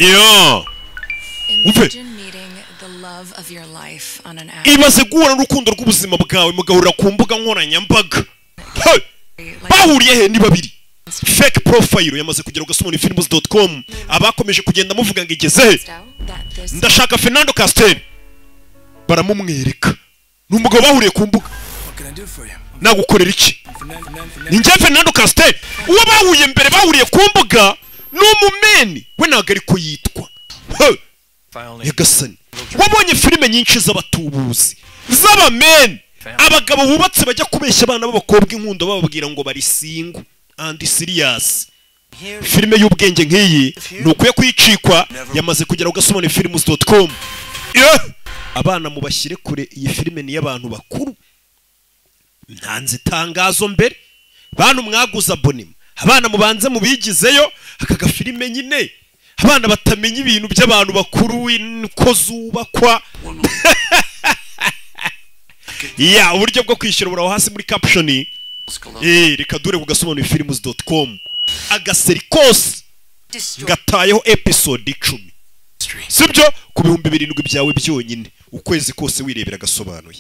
Yo, umve. Imagine meeting the love of your life on an app. Ibaze guhura n'urukundo rw'ubuzima bwawe, mugahurira ku mbuga nkoranyambaga. Hey! Like Bahuriye he? Ni babiri, fake profile yamaze kugera ku gasobanuyefilms.com. Abakomeje kugenda muvuga ngo igeze he? That this Ndashaka Fernando Castel. Baramumwereka, ni umugabo bahuriye ku mbuga. What can I do for you? Nagukorera iki? Fernando, Fernando. Ni njye Fernando Castel. Uwo bahuye mbere, bahuriye ku mbuga, ni umumeni we, ntabwo ariko yitwa. Hey! If I only Nyagasani, wabonye filime nyinshi z'abatubuzi, z'abameni, abagabo bubatse bajya kubeshya abana b'abakobwa inkundo, bababwira ngo bari single and serious. Here. Filime y'ubwenge nk'iyi ntukwiye kuyicikwa, yamaze kugera ku gasobanuyefilms.com. Yeah! Abana mubashyire kure, iyi filime ni iy'abantu bakuru. Ntanze itangazo mbere, bantu mwaguze abonnement, abana mubanze mubigizeyo. Aka gafilime nyine abana batamenya ibintu by'abantu bakuru uko zubakwa. Ya, uburyo bwo kwishyura buraho hasi muri caption. Reka dure ku gasobanuyefilms.com, agaseri kose gatayeho episode 10, sibyo? Ku 7000 byawe byonyine, ukwezi kose wirebera agasobanuye.